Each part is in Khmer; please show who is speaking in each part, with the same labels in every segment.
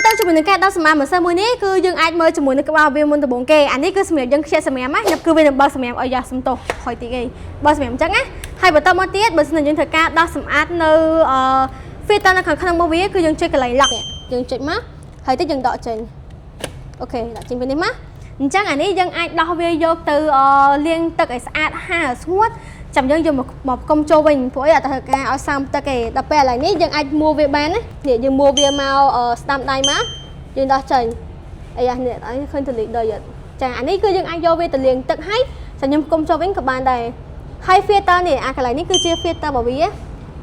Speaker 1: ទៅជាមួយនឹងការដោះសម្អាតម៉ាស៊ីនមួយនេះគឺយើងអាចមើលជាមួយនឹងក្បាលវាមុនដំបូងគេអានេះគឺសម្រាប់យើងខ្ជិលសម្រាមណាគឺវានឹងបើកសម្រាមឲ្យយ៉ាសំទោសខុយតិចឯងបើកសម្រាមអញ្ចឹងណាហើយបន្តមកទៀតបើសិនជាយើងត្រូវការដោះសម្អាតនៅអឺ filter នៅខាងក្នុងរបស់វាគឺយើងចុចកន្លែង lock យើងចុចមកហើយទៅយើងដកចេញ OK ដាក់ចេញពីនេះមកអញ្ចឹងអានេះយើងអាចដោះវាយកទៅលាងទឹកឲ្យស្អាតហាលស្ងួតចាំយើងយកមកមកផ្គុំចូលវិញព្រោះអីអត់ត្រូវការឲ្យសើមទឹកទេដល់ពេលឥឡូវនេះយើងអាចមួវាបានណានេះយើងមួវាមកស្ដាំដៃមកយើងដោះចេញអីយ៉ានេះអីឃើញទលីដីអត់ចាអានេះគឺយើងអាចយកវាទៅលាងទឹកហើយចាំខ្ញុំផ្គុំចូលវិញក៏បានដែរហើយ filter នេះអាកន្លែងនេះគឺជា filter របស់វា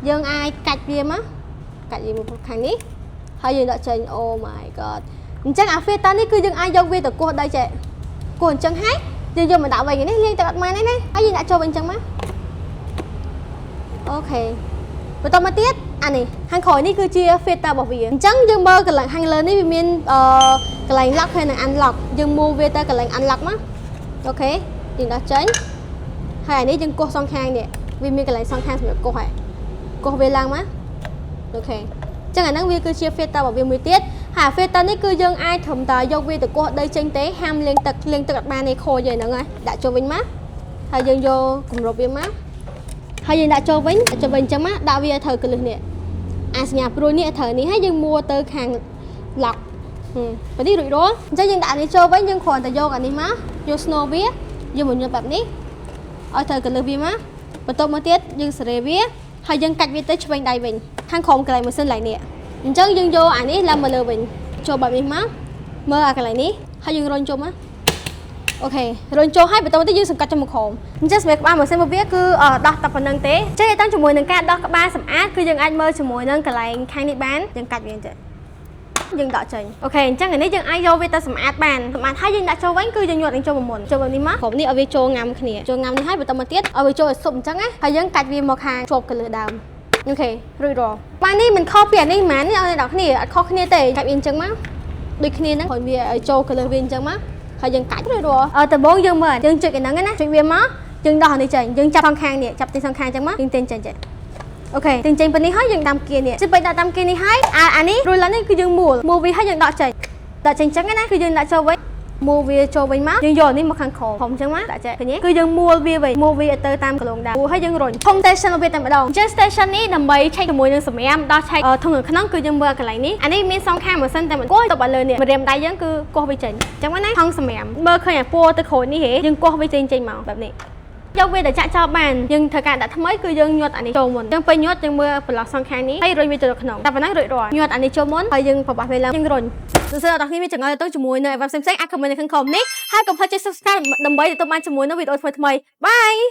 Speaker 1: យើងអាចកាច់វាមកកាច់វាមកខាងនេះហើយយើងដាក់ចេញ Oh my god អញ្ចឹងអា filter នេះគឺយើងអាចយកវាទៅគោះដីចេះគោះអញ្ចឹងហើយយើងយកមកដាក់វិញនេះលាងទឹកអត់បានទេណាហើយយើងដាក់ចូលវិញអញ្ចឹងមក OK បន្តមកទៀតអានេះខាងក្រោយនេះគឺជា filter របស់វាអញ្ចឹងយើងមើលកន្លែងខាងលើនេះវាមានអឺកន្លែង lock ហើយនិង unlock យើង move វាទៅកន្លែង unlock មក OK យើងដោះចេញហើយអានេះយើងគោះសងខាងនេះវាមានកន្លែងសងខាងសម្រាប់គោះហើយកោះវាឡើងមក OK ចឹងអាហ្នឹងវាគឺជា filter របស់វាមួយទៀតហើយ filter នេះគឺយើងអាចត្រឹមតែយកវាទៅគោះដីចេញទេហាមលាងទឹកលាងទឹកអត់បានទេខូចហ្នឹងហើយដាក់ចូលវិញមកហើយយើងយកគម្របវាមកហើយយើងដាក់ចូលវិញដាក់ចូលវិញអញ្ចឹងមកដាក់វាឲ្យត្រូវកលឹះនេះអាសញ្ញាព្រួយនេះត្រូវនេះហើយយើងមួទៅខាង lock បើនេះរួចរាល់អញ្ចឹងយើងដាក់នេះចូលវិញយើងគ្រាន់តែយកអានេះមកយក snow វាយកមកញឹកបែបនេះឲ្យត្រូវកលឹះវាមកបន្ទាប់មកទៀតយើងសេរីវាហើយយើងកាច់វាទៅឆ្វេងដៃវិញខាងក្រោមកន្លែងម៉ាស៊ីនកន្លែងនេះអញ្ចឹងយើងយកអានេះឡើងមកលើវិញចូលបែបនេះមកមើលអាកន្លែងនេះហើយយើងរុញចូលមក OK រុញចូលហើយបន្តមកទៀតយើងសង្កត់ចូលមកក្រោមអញ្ចឹងសម្រាប់ក្បាលម៉ាស៊ីនរបស់វាគឺដោះតែប៉ុណ្្នឹងទេអញ្ចឹងតាំងជាមួយនឹងការដោះក្បាលសម្អាតគឺយើងអាចមើលជាមួយនឹងកន្លែងខាងនេះបានយើងកាច់វាអញ្ចឹងយើងដកចេញ OK អញ្ចឹងអានេះយើងអាចយកវាទៅសម្អាតបានសម្អាតហើយយើងដាក់ចូលវិញគឺយើងញាត់នឹងចូលមកមុនចូលបែបនេះមកក្រុមនេះឲ្យវាចូលងាំគ្នាចូលងាំនេះហើយបន្តមកទៀតឲ្យវាចូលឲ្យស៊ុបអញ្ចឹងណាហើយយើងកាច់វាមកខាងជាប់កលើដើម OK រួចរាល់បាននេះមិនខុសពីអានេះហ្មងនេះឲ្យអ្នកនរគ្នាអត់ខុសគ្នាទេកាច់វាអញ្ចឹងមកដូចគ្នាហ្នឹងឲ្យវាឲ្យចូលកលើវាអញ្ចឹងមកហើយយើងកាច់រួចរាល់អឺដំបូងយើងមើលយើងចុចអាហ្នឹងណាចុចវាមកយើងដោះអានេះចេញយើងចាប់សងខាងនេះចាប់ទីសងខាងអញ្ចឹងមកយើងទាញចេញចេញ OK ទាញចេញប៉ុណ្នេះហើយយើងដាំគៀនេះជិះបិទដាក់តាមគៀនេះហើយអាអានេះរួចឡើងនេះគឺយើងមួលមួលវាហើយយើងដកចេញដកចេញអញ្ចឹងណាគឺយើងដាក់ចូលវិញមួលវាចូលវិញមកយើងយកនេះមកខាងក្រោមអញ្ចឹងមកដាក់ចេះឃើញទេគឺយើងមួលវាវិញមួលវាឲ្យទៅតាមកន្លងដើមហើយយើងរុញធុង station វាតែម្ដងអញ្ចឹង station នេះដើម្បីឆែកជាមួយនឹងសម្រាមដោះឆែកធុងនៅក្នុងគឺយើងមើលកន្លែងនេះអានេះមានសងខាងម៉ាស៊ីនតែម្ដងគោះទៅបើលើនេះម្រាមដៃយើងគឺគោះវាចេញអញ្ចឹងណាថងសម្រាមមើលឃើញអាពួរទៅក្រូចនេះហេយើងគោះវាចេញចេញមកបែបនេះយកវាទៅចាក់ចោលបានយើងត្រូវការដាក់ថ្មីគឺយើងញាត់អានេះចូលមុនយើងពេលញាត់យើងមើលប្រឡោះសងខាងនេះហើយរុញវាទៅក្នុងតែប៉ុណ្ណឹងរួចរាល់ញាត់អានេះចូលមុនហើយយើងប្របាស់វាឡើងយើងរុញសួស្តីអ្នកនរគ្នាមានចង្អុលទៅជាមួយនៅ web ផ្សេងៗអាច comment នៅខាងក្រោមនេះហើយកុំភ្លេចចុច subscribe ដើម្បីទទួលបានជាមួយនៅវីដេអូថ្មីៗ Bye.